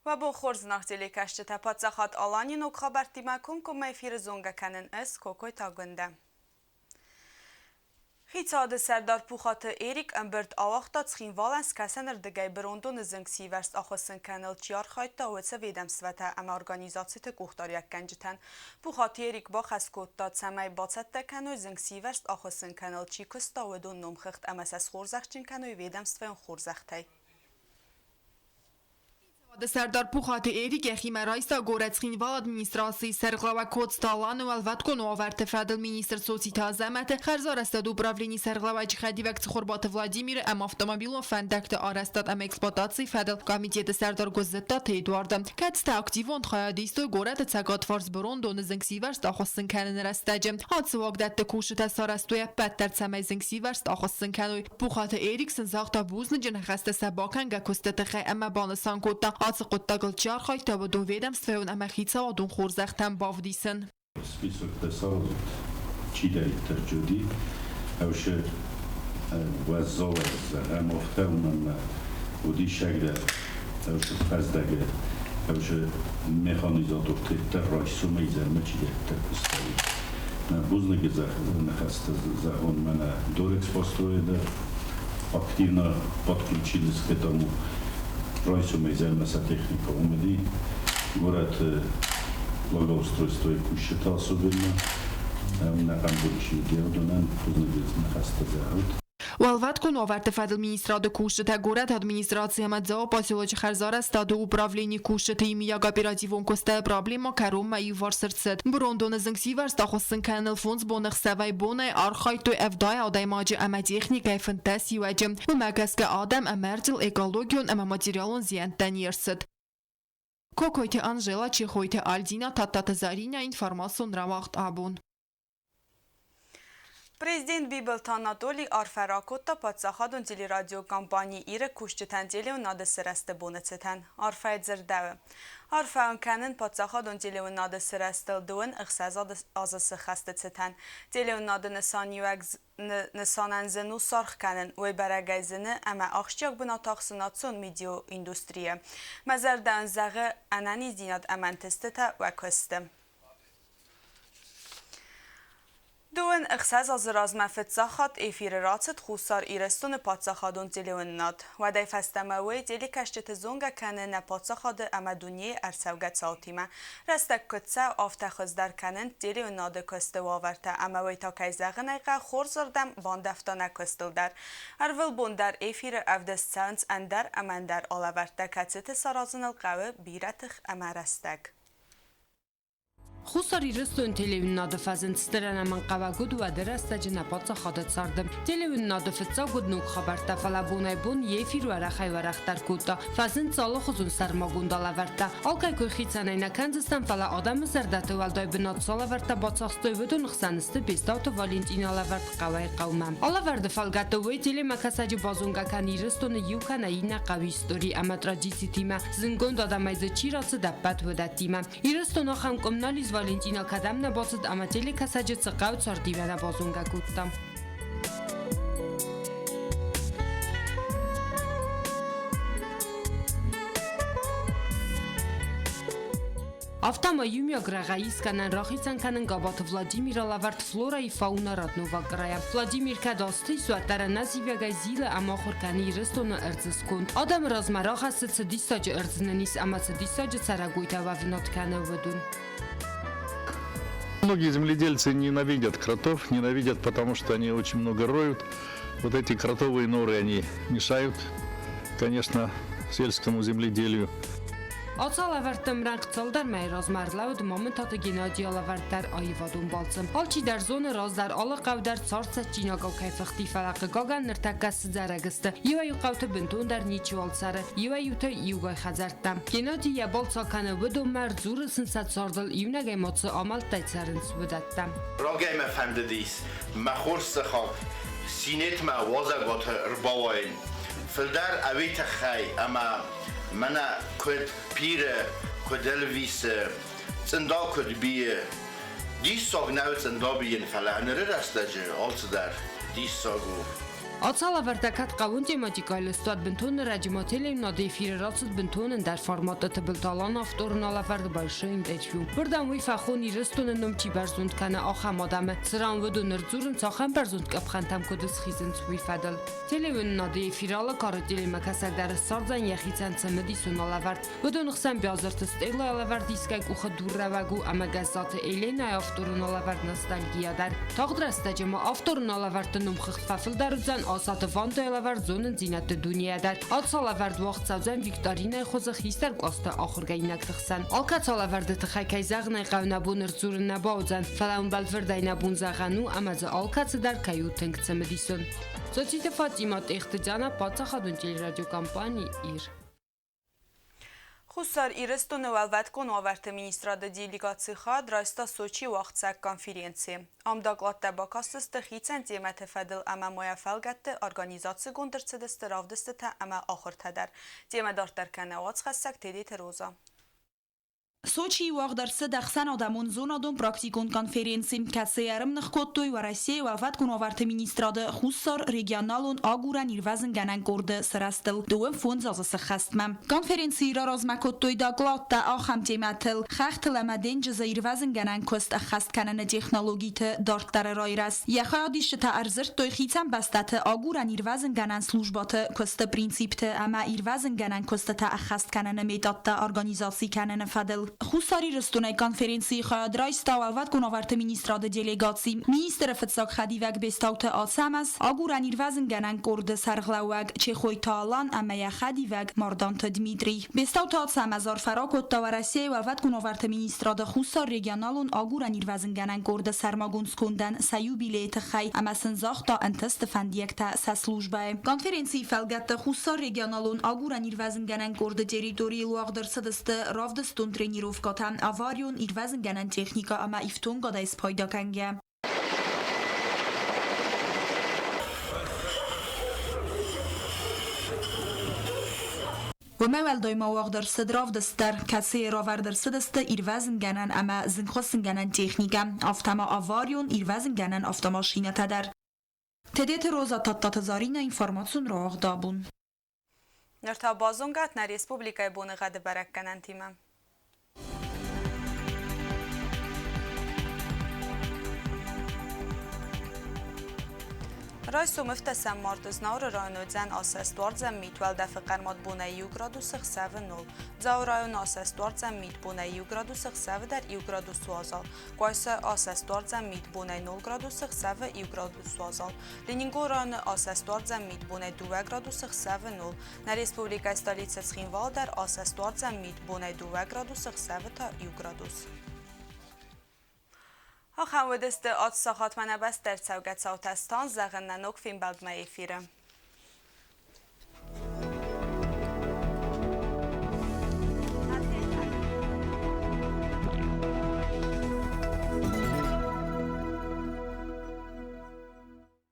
Уӕ бон хорз, зынаргъ телекӕсджытӕ! Паддзахад Алани ног хабӕрттимӕ комкоммӕ эфиры зонгӕ кӕнын ӕз, Кокойты Агуындӕ. Хицауады сӕрдар Пухаты Эрик ӕмбырд ауагъта Цхинвалӕн скӕсӕнырдыгӕй бырондоны зынгсивӕрзт ахуыссын кӕныныл чи архайдта, уыцы ведомствӕтӕ ӕмӕ организациты къухдариуӕггӕнджытӕн. Пухаты Эрик бахӕс кодта, цӕмӕй бацӕттӕ кӕной зынгсивӕрзт ахуыссын кӕныныл чи куыста, уыдон номхыгъд ӕмӕ сӕ схорзӕхджын кӕной ведомствӕйон хорзӕхтӕй. Хицауады сӕрдар Пухаты Эрик йӕхимӕ райста горӕт Цхинвалы администрацийы сӕргълӕууӕг Коцты Аланы уӕлвӕткон уавӕрты фӕдыл министр Цоциты Азӕмӕты, хӕрзарӕзтады управленийы сӕргълӕууӕджы хӕдивӕг Цхуырбаты Владимиры ӕмӕ автомобилон фӕндӕгты арӕзтад ӕмӕ эксплуатацийы фӕдыл комитеты сӕрдар Гуыззыдтаты Эдуарды, кӕцытӕ активон хайад истой горӕты цӕгатварс бырондоны зынгсивӕрзт ахуыссын кӕныны рӕстӕджы. Ацы уагдӕтты кусджытӕ сарӕзтой ӕппӕт дӕр, цӕмӕй зынгсивӕрзт ахуыссын кӕной. Пухаты Эрик сын загъта бузныджы ныхӕстӕ сӕ бакӕнгӕ куысты тыххӕй ӕмӕ банысан кодта, ацы хъуыддагыл чи архайдта, уыдон ведомствӕйон ӕмӕ хицауадон хорзӕхтӕм бавдисын. Списоктӕ саразут, чидӕриддӕр уыди, ӕвсе уӕззауӕй зӕгъӕм, афтӕ, уымӕн ӕмӕ уыдисӕг дӕр ӕвсе фӕздӕгы, ӕвсе механизатортӕ дӕр райсомӕй изӕрмӕ чидӕриддӕр куыстаид. Бузныджы ныхӕстӕ зӕгъон, мӕнӕ Дорэкспострой дӕр активно подключились к этому. Райсомӕй изӕрмӕ сӕ техникӕ уым уыди. Горӕты благоустройствойы кусджытӕ особенно нӕхъӕн бон чи уыди, уыдонӕн бузныджы ныхӕстӕ зӕгъут. Уӕлвӕткон уавӕрты фӕдыл министрады кусджытӕ горӕты администраци ӕмӕ Дзауы поселочы хӕрзарӕзтады управленийы кусджыты иумиаг оперативон куыстӕй проблемӕ кӕронмӕ иуварс ӕрцыд. Бырондоны зынгсивӕрзт ахуыссын кӕныныл фондз боны ӕхсӕвӕй-бонӕй архайдтой 70 адӕймаджы ӕмӕ техникӕйы 15 иуӕджы. Уымӕ гӕсгӕ адӕм ӕмӕ ӕрдзыл экологион ӕмӕ материалон зиӕнттӕ не рцыд. Кокойты Анжела, Чехойты Альдина, Тадтаты Заринӕ, информацион рауагъд абон. Президент Бибылты Анатолий арфӕ ракодта паддзахадон телерадиокомпани Иры кусджытӕн телеуынады сырӕзты боны цытӕн. Арфӕйы дзырдӕуы. Арфӕ уын кӕнын паддзахадон телеуынады сырӕзтыл дыууын ӕхсӕз азы сыххӕсты цытӕн. Телеуынады нысаниуӕг нысанӕн зын у саргъ кӕнын, уый бӕрӕгӕй зыны ӕмӕ ахсджиаг бынат ахсы национ медиаиндустрийы. Мӕ зӕрдӕ уын зӕгъы ӕнӕниздзинад ӕмӕ ӕнтыстытӕ уӕ куысты. Дыууын ӕхсӕз азы размӕ фыццаг хатт эфиры рацыд Хуссар Ирыстоны паддзахадон телеуынынад. Уӕдӕй фӕстӕмӕ уый телекӕсджыты зонгӕ кӕны нӕ паддзахады ӕмӕ дунейы ӕрцӕугӕ цаутимӕ. Рӕстӕг куыд цӕуы, афтӕ хуыздӕр кӕнынц телеуынынады куысты уавӕртӕ ӕмӕ уый та, кӕй зӕгъын ӕй хъӕуы, хорзырдӕм бандӕвта нӕ куыстыл дӕр. Ӕрвылбон дӕр эфиры ӕвдыст цӕуынц ӕндӕр ӕмӕ ӕндӕр алӕвӕрдтӕ, кӕцыты саразыныл хъӕуы бирӕ тых ӕмӕ рӕстӕг. Хуссар Ирыстон телеуынынады фӕзынд стыр ӕнӕмӕнгхъӕуӕг уыд уӕды рӕстӕджы нӕ паддзахады царды. Телеуынынады фыццаг уыд ног хабӕрттӕ, фӕлӕ бонӕй-бон йе эфир уӕрӕхӕй-уӕрӕхдӕр кодта. Фӕзынд цалыхуызон сӕрмагонд алӕвӕрдтӕ. Алкӕй кой хицӕнӕй нӕ кӕндзыстӕм, фӕлӕ адӕмы зӕрдӕты уӕлдай бынат цы алӕвӕрдтӕ бацахстой, уыдон хсӕн сты Бестауты Валентины алӕвӕрд хъӕуӕй-хъӕумӕ. Алӕвӕрды фӕлгӕтты уый телемӕкӕсӕджы базонгӕ кӕны Ирыстоны иу кӕнӕ иннӕ хъӕуы истори ӕмӕ традицитимӕ, зындгонд адӕмӕй дзы чи рацыд, ӕппӕт уыдӕттимӕ. Ирыстон ахӕм къуым нал ис, Валентина кӕдӕм нӕ бацыд ӕмӕ телекӕсӕджы цы хъӕу цардимӕ нӕ базонгӕ кодта. Афтӕ ма иумиаг рӕгъӕй искӕнӕн рахицӕн кӕнын Габаты Владимиры лӕвӕрд флорӕйы фауна родного края. Владимир кӕд азты ис, уӕддӕр ӕнӕзивӕгӕй зилы ӕмӕ ахуыр кӕны Ирыстоны ӕрдзы сконд. Адӕмы размӕ рахӕссы цы диссаджы ӕрдз нын ис ӕмӕ цы диссаджы цӕрӕгойтӕ уӕвынад кӕны, уыдон. Многие земледельцы ненавидят кротов, ненавидят, потому что они очень много роют. Вот эти кротовые норы, они мешают, конечно, сельскому земледелию. Ацы алӕвӕрдтӕм рӕнхъ цалдӕр мӕйы размӕ ӕрлӕууыд Мамытаты Геннадийы алӕвӕрд дӕр аивадон балцы. Алчидӕр зоны, раздӕр алы хъӕу дӕр цард цӕджджинагау кӕй фыхти, фӕлӕ хъыгагӕн ныртӕккӕ сыдзӕрӕг сты. Иуӕй-иу хъӕуты бынтондӕр ничиуал цӕры, иуӕй-иутӕ иугай хӕдзӕрттӕ. Геннадий йӕ балц акӕны уыдонмӕ, ӕрдзуры сын сӕ цардыл, иунӕгӕй ма цы амӕлттӕй цӕрынц, уыдӕттӕ. Рагӕй мӕ фӕндыдис мӕ хорз сыхаг Синетмӕ уазӕгуаты ӕрбауайын. Фылдӕр ӕви тыххӕй ӕмӕ мӕнӕ куыд пиры, куыд ӕлвисы, цъында куыд бийы. Диссаг нӕу цъында бийын, фӕлӕ ныры рӕстӕджы алцыдӕр диссаг у. Ацы алӕвӕрдтӕ кӕд хъӕуын тематикӕйыл сты, уӕд бынтон ӕрӕджы ма телеуынады эфиры рацыд бынтон ӕндӕр форматы Тыбылты Аланы авторон алӕвӕрд «Большой интервью». Уырдӕм уый фӕхон Ирыстоны ном чи бӕрзонд кӕны, ахӕм адӕмы, цыран уыдон ӕрдзурынц, ахӕм бӕрзонд къӕпхӕнтӕм куыд схизынц, уый фӕдыл. Телеуынынады эфиры алы кары телемӕкӕсӕг дӕр ссардзӕн йӕхицӕн цымыдисон алӕвӕрд. Уыдоны хсӕн Биазырты Стъелы алӕвӕрд искӕй къухы дуррӕвӕг у ӕмӕ Гӕззаты Еленӕйы авторон алӕвӕрд «Ностальгия» дӕр. Тагъд рӕстӕджы ма авторон алӕвӕрдты номхыгъд фӕфылдӕр уыдзӕн Асаты Вандойы алӕвӕрд «Зонындзинӕдты дунейӕ» дӕр. Ацы алӕвӕрд уагъд цӕудзӕн викторинӕйы хуызы хистӕр кълӕсты ахуыргӕнинӕгты хсӕн. Алкӕцы алӕвӕрды тыххӕй, кӕй зӕгъын ӕй хъӕуы, нӕ бон ӕрдзурын нӕ бауыдзӕн, фӕлӕ уын бӕлвырдӕй нӕ бон зӕгъӕн у, ӕмӕ дзы алкӕцы дӕр кӕй у тынг цымыдисон. Цоциты Фатимӕ, Тъехты Диана, паддзахадон телерадиокомпани «Ир». Хуссар Ирыстоны Уӕлвӕткон уавӕрты министрады делегаци хайад райста Сочийы уагъдцӕг конференцийы. Ам докладтӕ бакастысты хицӕн темӕты фӕдыл ӕмӕ ма йӕ фӕлгӕтты организацигонд ӕрцыдысты равдыстытӕ ӕмӕ ахуыртӕ дӕр. Темӕ дарддӕр кӕны уацхӕссӕг Тедеты Роза. Сочийы уагъд ӕрцыд ӕхсӕнадӕмон зонадон-практикон конференци, кӕцыйы ӕрымных кодтой Уӕрӕсейы Уӕлвӕткон уавӕрты министрады Хуссар регионалон агурӕн-ирвӕзынгӕнӕн къорды сырӕзтыл 25 азы сыххӕстмӕ. Конференцийы раразмӕ кодтой докладтӕ ахӕм темӕтыл: хӕхтыл ӕмӕ денджызы ирвӕзынгӕнӕн куыст ӕххӕст кӕныны технологиты дарддӕры райрӕзт. Йӕ хайадисджытӕ ӕрдзырдтой хицӕн бӕстӕты агурӕн-ирвӕзынгӕнӕн службӕты куысты принципты ӕмӕ ирвӕзынгӕнӕн куыстытӕ ӕххӕст кӕныны методтӕ организаци кӕныны фӕдыл. Хуссар Ирыстонӕй конференцийы хайад райста Уӕлвӕткон уавӕрты министрады делегаци. Министры фыццаг хӕдивӕг Бестауты Ацӕмӕз, агурӕн-ирвӕзынгӕнӕн къорды сӕргълӕууӕг Чехойты Алан ӕмӕ йӕ хӕдивӕг Марданты Дмитрий. Бестауты Ацӕмӕз арфӕ ракодта Уӕрӕсейы Уӕлвӕткон уавӕрты министрады Хуссар регионалон агурӕн-ирвӕзынгӕнӕн къорды сӕрмагонд скондӕн сӕ юбилейы тыххӕй ӕмӕ сын загъта ӕнтысты фӕндиӕгтӕ сӕ службӕйы. Конференцийы фӕлгӕтты Хуссар регионалон агурӕн-ирвӕзынгӕнӕн къорды территорийыл уагъд ӕрцыдысты равдыстон тренировкӕтӕ, аварион ирвӕзынгӕнӕн техникӕ ӕмӕ ифтонгадӕй спайда кӕнгӕ. Уымӕй уӕлдай ма уагъд ӕрцыд равдыст дӕр, кӕцыйы равӕрд ӕрцыдысты ирвӕзынгӕнӕн ӕмӕ зынгхуыссынгӕнӕн техникӕ, афтӕ ма аварион ирвӕзынгӕнӕн автомашинӕтӕ дӕр. Тедеты Роза Тадтаты Заринӕ информацион рауагъд абон. Ныр та базонгӕ нӕ республикӕйы боныгъӕды бӕрӕггӕнӕнтимӕ. Райсом ӕфтӕсӕм марты Знауыры районы уыдзӕн асӕст, уардзӕн мит, уӕлдӕфы хъӕрмад бонӕй 1 градусы, ӕхсӕвы 0. Дзауы районы асӕст, уардзӕн мит, бонӕй 1 градусы, ӕхсӕвы дӕр 1 градус уазал. Къуайса асӕст, уардзӕн мит, бонӕй 0 градусы, ӕхсӕвы 1 градус уазал. Ленингоры районы асӕст, уардзӕн мит, бонӕй 2 градусы, ӕхсӕвы 0. Нӕ республикӕйы столицӕ Цхинвал дӕр асӕст, уардзӕн мит, бонӕй 2 градусы, ӕхсӕвы та 1 градус. Ахӕм уыдысты ацы сахатмӕ нӕ бӕстӕ ӕрцӕугӕ цаутӕ стан, зӕгъын нӕ ног фембӕлдмӕ эфиры.